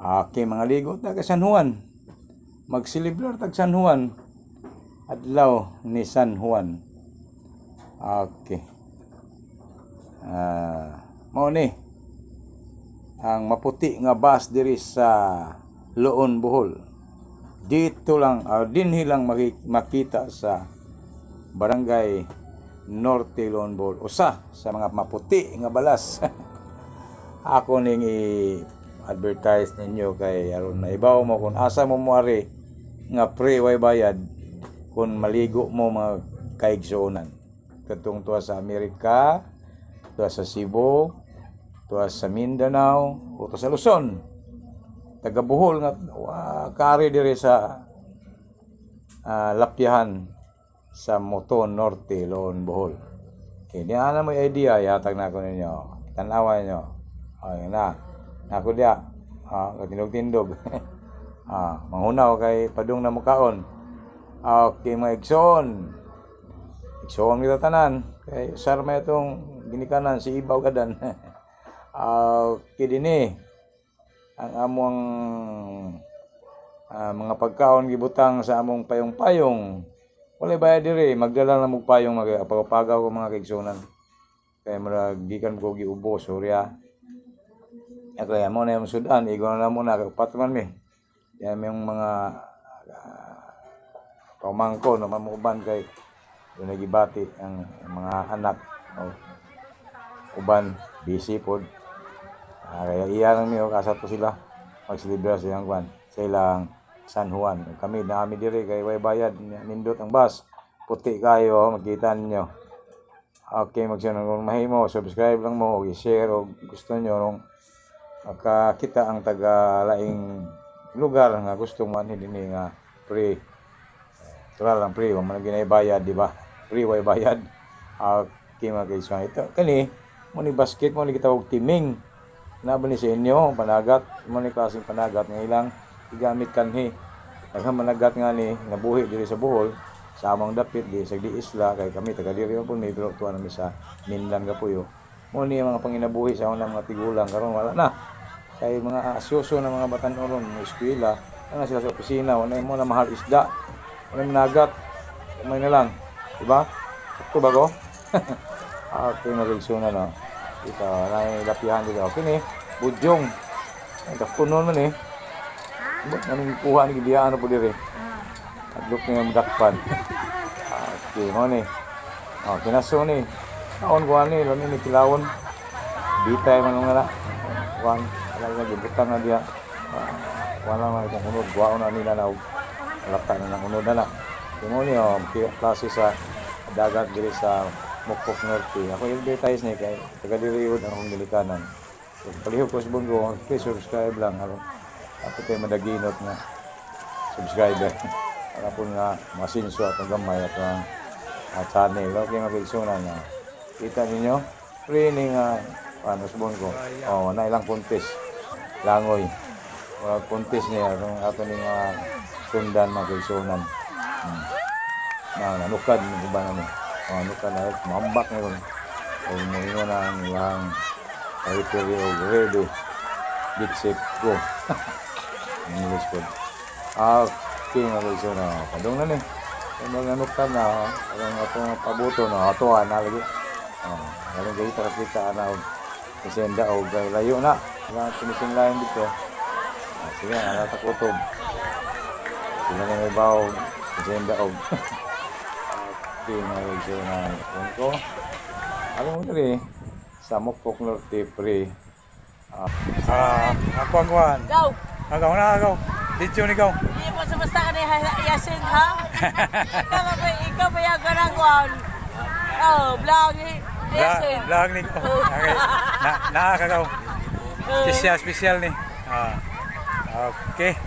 Okay, mga ligo taga San Juan. Magselebrar tag San Juan. Adlaw ni San Juan. Okay. Mao ni ang maputi nga bus diri sa Loon, Bohol. Dito lang, dinhi lang makita sa Barangay Norte, Loon, Bohol. Usa sa mga maputi nga balas. Ako ning i-advertise ninyo kay aron naibaw mo kung asa mo moari nga free, way bayad kung maligo mo, mga kaigsuonan. Katong tuwa sa Amerika, tuwa sa Cebu, tuwa sa Mindanao, o tuwa sa Luzon. Taga Bohol nga wa, kaari diri sa Lapyahan sa Moton Norte, Loon, Bohol. Okay, di ana mo idea, ihatag na ako ninyo. Tanawa ninyo. Ay na. Nako diya. Katindog-tindog. Manghunaw kay padung na mukaon. Okay, mga igsoon. Igsoon kita tanan. Kay sar may itong ginikanan si Ibaw gadan. Okay dinhi. Ang among mga pagkaon gibutang sa among payong-payong. Walay bayad diri, magdala lang mo payong, magpagaw ko, mga kaigsunan. Kay murag gikan ko giubo, sorry ah. Kaya mo na yung sudan, igo na mo na, upat man mi. Yan yung mga pamangko no mamuuban kay yung nagibati ang mga anak o uban busy pod. Kaya iya lang mi kasa to sila magselebrar sa ilang kwan, sa ilang San Juan. Kami na kami diri kay way bayad, nindot ang bus. Puti kayo, makita ninyo. Okay, magsunod kung mahimo, subscribe lang mo, o i-share o gusto nyo nung makakita ang taga laing lugar nga gusto mo ani dinhi nga free. Natural lang free, wa man ginay bayad, di ba? Free, way bayad. Okay, mga kaigsuonan. Ito kani mo ni basket mo ni gitawag timing. Na ba ni sa inyo panagat mo ni klaseng panagat nga ilang gigamit kanhi. Daghang managat nga ni nabuhi diri sa Bohol sa among dapit di sa di isla kay kami taga diri man pud mi, pero tuwa nami sa mainland gapuyo. Mo ni ang mga panginabuhi sa unang mga tigulang, karon wala na. Kay mga asyoso na mga batan-on mo eskwela, na sila sa opisina, wala mo na mahal isda. Wala managat. Kamay na lang. Diba? Sakto ba ko? Okay, mag-igsunan no. Dito, na lapihan dito. Okay ni, budyong. Ay, punon man eh. Ba't anong kuha ni gibiyaan na po diri? Adlok niya madakpan. Okay, mo ni. Oh, kinaso ni. Kaon ko ani, lami ni kilawon. Bitay man nga na. Kuan, wala nga gibutang na diya. Wala man itong unod, guwaon na nila na og lata na ng unod na na. Mo ni oh, klase sa dagat diri sa Mukok Norte. Ako i-advertise ni kay taga diri yun ang akong gilikanan. So, palihog ko sa bunggo, please subscribe lang aron ako tayo madaginot nga subscriber. Para po nga masinso atong gamay at ang channel. Okay, mga kaigsunan na. Kita ninyo, free ni nga ano subon ko. Oh, na ilang puntis. Langoy. Wala puntis niya kung ato ni nga sundan, mga kaigsunan. Na nanukad ni uban ano. Oh, nukad na mambak ngayon. O mo na ang ilang referee og ready. Get set go. English po. Okay, mga kaigsunan. Padung na ni. Kung mga nukad na, ang atong pabuto na, ato na lagi. Oh, aron kayo kita na og isenda og kay layo na. Wala finishing line dito. Sige, ala ta kutob. Sila na may bawog, isenda og. Okay, mga kaigsunan. Kung ko, alam mo diri sa Mukok Norte pre. Ako ang kuan. Go! Agaw na agaw. Dito ni gaw. Hindi mo sa basta ka na yasin ha? Ikaw ba yung garagwan? Oh, vlog eh. Yasin. Vlog ni ko. Okay. Na nakakagaw. Special special ni. Okay.